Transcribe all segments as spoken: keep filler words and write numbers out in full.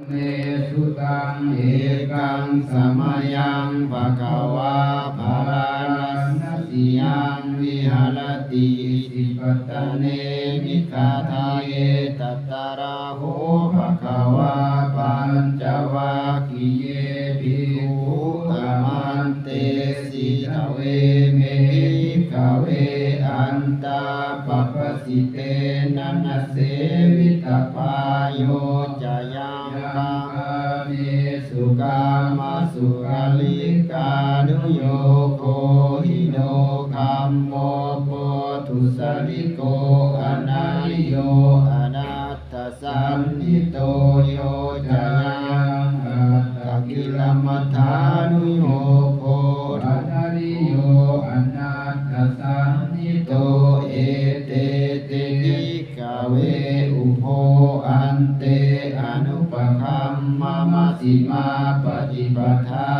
Sutaṃ. Ekaṃ samayaṃ bhagavā bārāṇasiyaṃ viharati isipatane migadāye. Tatra kho bhagavā pañcavaggiye bhikkhū āmantesi: Dveme, bhikkhave, antā pabbajitena na sevitabbā. Yo ca yaṃ kāmesu kāmasukhallikānuyogo hīno gammo pothujjaniko anariyo anatthasañhito. Yo ca yaṃ attakilamathānuyogo anariyo anatthasañhito. Ete te, bhikkhave, ubho ante anupagamma majjhimā paṭipadā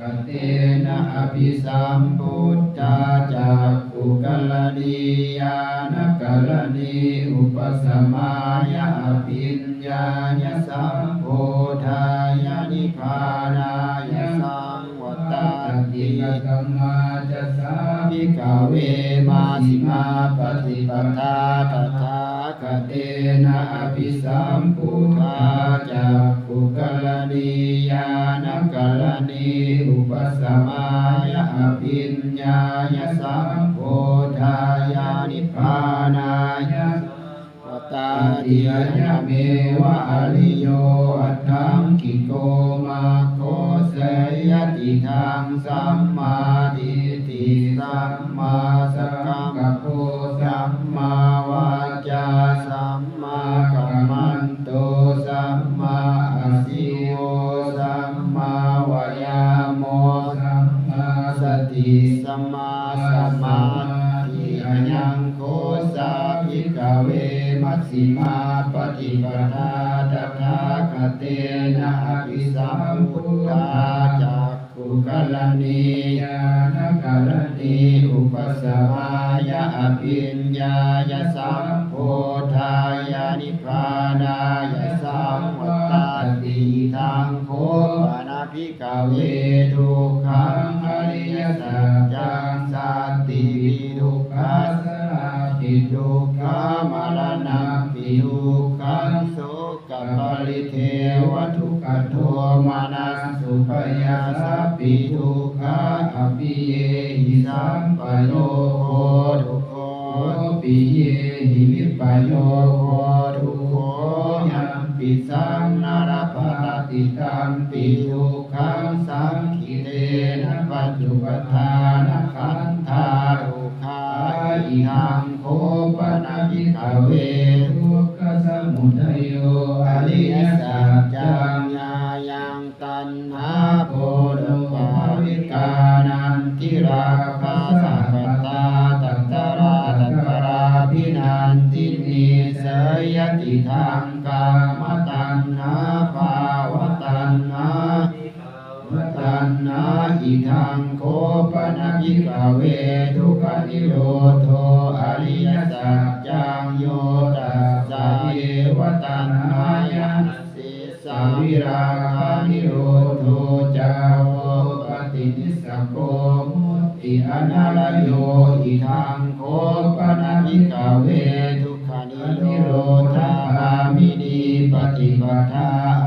tathāgatena abhisambuddhā cakkhukaraṇī ñāṇakaraṇī upasamāya abhiññāya sambodhāya nibbānāya saṃvattati. Katamā ca sā, bhikkhave, majjhimā paṭipadā tathāgatena abhisambuddhā cakkhukaraṇī ñāṇakaraṇī upasamāya abhiññāya sambodhāya nibbānāya saṃvattati. Ayameva ariyo aṭṭhaṅgiko maggo, seyyathīdaṃ: sammādiṭṭhi sammāsaṅkappo sammāvācā sammākammanto sammāājīvo sammāvāyāmo sammāsati sammāsamādhi. Ayaṃ kho sā, bhikkhave, majjhimā paṭipadā tathāgatena abhisambuddhā cakkhukaraṇī ñāṇakaraṇī upasamāya abhiññāya sambodhāya nibbānāya saṃvattati. Idaṃ kho pana, bhikkhave, dukkhaṃ ariyasaccaṃ: jātipi dukkhā, jarāpi dukkhā, maraṇampi dukkhaṃ, sokaparidevadukkhadomanassupāyāsāpi dukkhā, appiyehi sampayogo dukkho, piyehi vippayogo dukkho, yampidaṃ na labhati tampi dukkhaṃ, saṅkhittena pañcupādānakkhandhā dukkhā. Idaṃ kho pana, bhikkhave, dukkhasamudayo ariyasaccaṃ: yāyaṃ taṇhā ponobbhavikā nandirāgasahagatā tatratatrābhinandinī, seyyathīdaṃ: kāmataṇhā bhavataṇhā bhavataṇhā. Idaṃ kho pana, bhikkhave, dukkhanirodho ariyasaccaṃ: yo tassāyeva taṇhāya asesavirāganirodho cāgo paṭinissaggo mutti anālayo. Idaṃ kho pana, bhikkhave, dukkhanirodhagāminī paṭipadā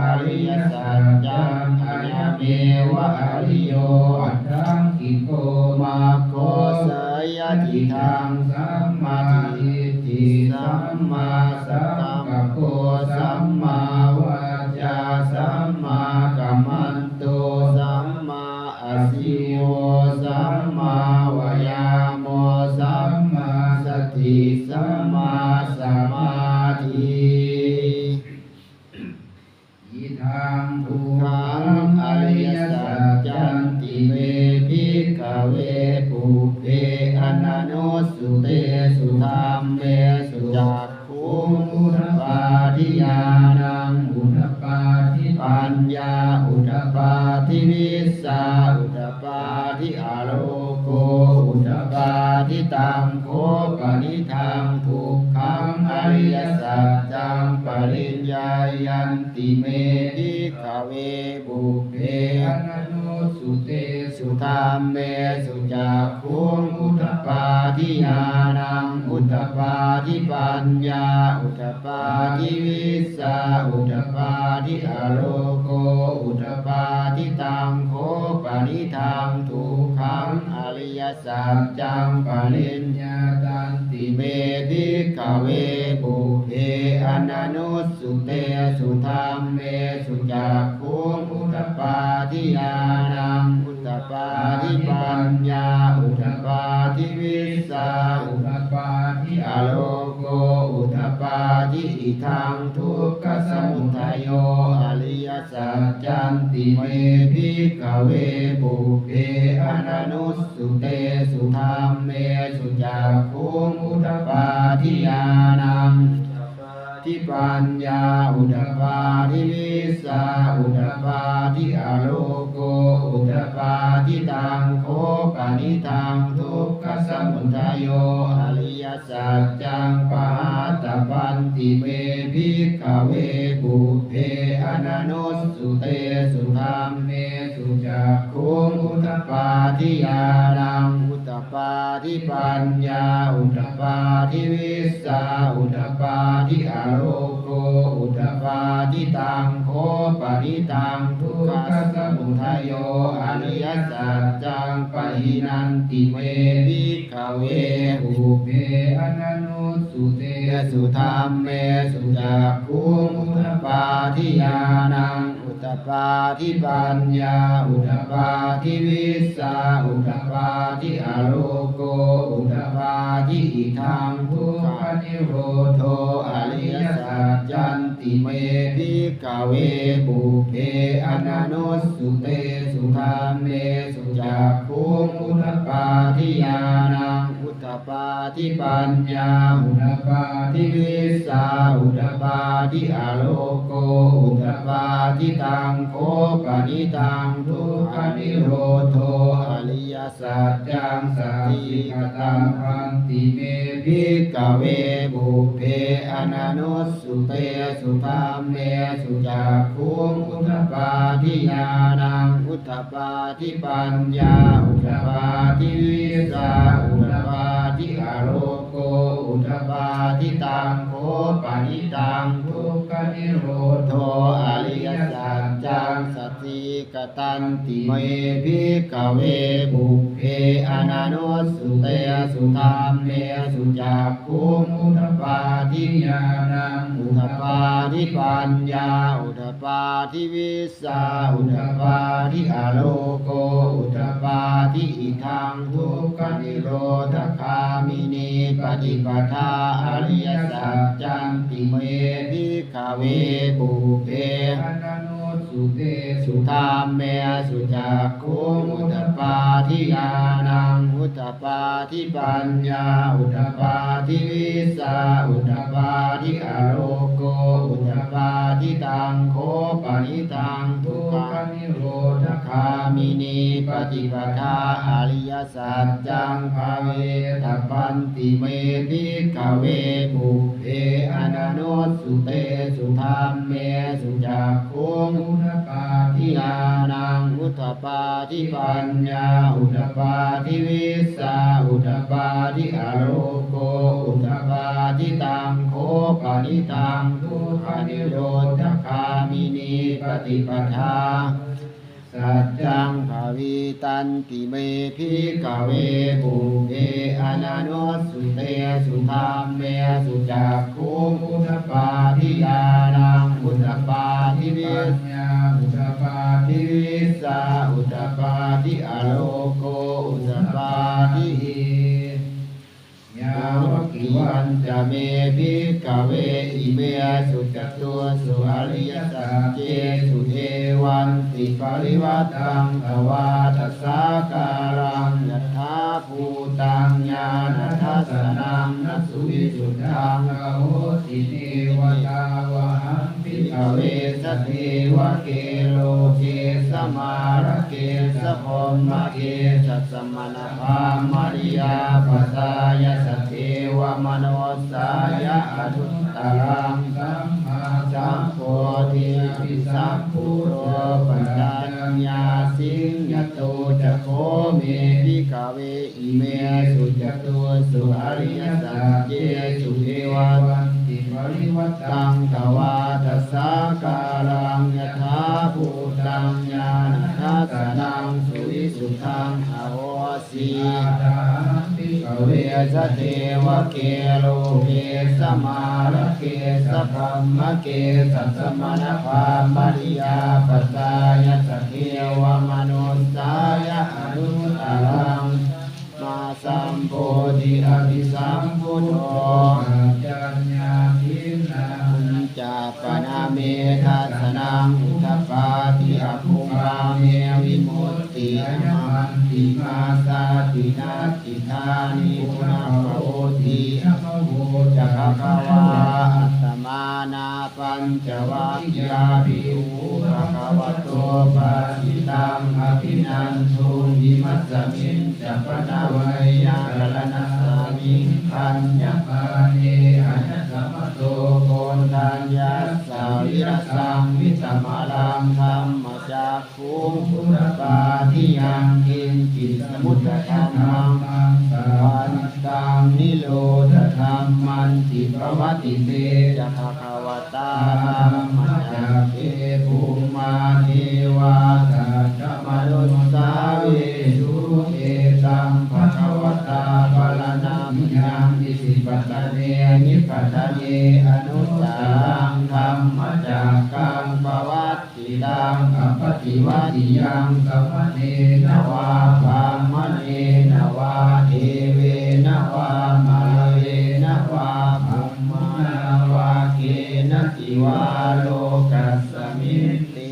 ariyasaccaṃ: ayameva ariyo aṭṭhaṅgiko maggo, seyyathīdaṃ: sammādiṭṭhi sammāsaṅkappo sammāvācā sammākammanto sammāājīvo sammāvāyāmo sammāsati sammāsamādhi. Idaṃ dukkhaṃ ariyasaccanti me, bhikkhave, pubbe ananussutesu dhammesu cakkhuṃ udapādi ñāṇaṃ udapādi paññā udapādi vijjā udapādi āloko udapādi. Taṃ kho panidaṃ dukkhaṃ ariyasaccaṃ pariññeyyanti me, bhikkhave pubbe ananussutesu dhammesu cakkhuṃ udapādi ñāṇaṃ udapādi paññā udapādi vijjā udapādi āloko udapādi. Taṃ kho panidaṃ dukkhaṃ ariyasaccaṃ pariññātanti me bhikkhave pubbe ananussutesu dhammesu cakkhuṃ udapādi ñāṇaṃ udapādi paññā udapādi vijjā udapādi āloko udapādi. Idaṃ dukkhasamudayo ariyasaccanti me bhikkhave pubbe ananussutesu dhammesu cakkhuṃ udapādi ñāṇaṃ udapādi paññā udapādi vijjā udapādi āloko udapādi. Taṃ kho panidaṃ dukkhasamudayo ariyasaccaṃ pahātabbanti me bhikkhave pubbe ananussutesu dhammesu cakkhuṃ udapādi ñāṇaṃ udapādi paññā udapādi vijjā udapādi āloko udapādi. Taṃ kho panidaṃ dukkhasamudayo ariyasaccaṃ pahīnanti me bhikkhave pubbe ananussutesu dhammesu cakkhuṃ udapādi ñāṇaṃ udapādi paññā udapādi vijjā udapādi āloko udapādi. Idaṃ dukkhanirodho ariyasaccanti me bhikkhave pubbe ananussutesu dhammesu cakkhuṃ udapādi ñāṇaṃ udapādi paññā udapādi vijjā udapādi āloko udapādi. Taṃ kho panidaṃ dukkhanirodho ariyasaccaṃ sacchikatabbanti me bhikkhave pubbe ananussutesu dhammesu cakkhuṃ udapādi ñāṇaṃ udapādi paññā udapādi vijjā udapādi āloko udapādi. Taṃ kho panidaṃ dukkhanirodho ariyasaccaṃ sacchikatanti me bhikkhave pubbe ananussutesu dhammesu cakkhuṃ udapādi ñāṇaṃ udapādi paññā udapādi vijjā udapādi āloko udapādi. Idaṃ dukkhanirodhagāminī paṭipadā ariyasaccanti me bhikkhave pubbe ananussutesu dhammesu cakkhuṃ udapādi ñāṇaṃ udapādi paññā udapādi vijjā udapādi āloko udapādi. Taṃ kho panidaṃ dukkhanirodhagāminī paṭipadā ariyasaccaṃ bhāvetabbanti me bhikkhave pubbe ananussutesu dhammesu cakkhuṃ udapādi ñāṇaṃ udapādi paññā udapādi vijjā udapādi āloko udapādi. Taṃ kho panidaṃ dukkhanirodhagāminī paṭipadā saccaṃ bhāvitanti me bhikkhave pubbe ananussutesu dhammesu cakkhuṃ udapādi ñāṇaṃ udapādi paññā udapādi vijjā udapādi āloko udapādi. Yāvakīvañca me bhikkhave imesu catūsu ariyasaccesu evantiparivaṭṭaṃ dvādasākāraṃ yathābhūtaṃ ñāṇadassanaṃ na suvisuddhaṃ ahosi. Neva tāvāhaṃ bhikkhave sadevake loke samārake sabrahmake sasama ṇabrāhmaṇiyā pajāya sadevamanussāya anuttaraṃ sammāsambodhiṃ abhisambuddho paccaññāsiṃ. Yato ca kho me bhikkhave imesu catūsu ariyasaccesu evantiparivaṭṭaṃ dvādasākāraṃ yathābhūtaṃ ñāṇadassanaṃ suvisuddhaṃ ahosi. Athāhaṃ bhikkhave sadevake loke samārake sabrahmake sassamaṇabrāhmaṇiyā pajāya sadevamanussāya anuttaraṃ sammāsambodhi abhisambuddho paccaññāsiṃ. Nāhañca pana me dassanaṃ udapādi, akuppā me vimutti, ayamantimā jāti, natthidāni punabbhavoti. Abhavo ca bhagavā. Attamanā pañcavaggiyā bhikkhū bhagavato bhāsitaṃ abhinanduṃ. Imasmiñca pana veyyākaraṇasmiṃ bhaññamāne āyasmato Koṇḍaññassa virajaṃ vītamalaṃ dhammacakkhuṃ udapādi: yaṅkiñci samudayadhammaṃ sabbantaṃ nirodhadhammanti. Pavattite ca bhagavatā dhammacakke bhummā devā saddamanussāvesuṃ: etaṃ bhagavatā bārāṇasiyaṃ isipatane migadāye anuttaraṃ dhammacakkaṃ pavattitaṃ appaṭivattiyaṃ samaṇena vā brāhmaṇena vā devena vā mārena vā brahmunā vā kenaci vā lokasminti.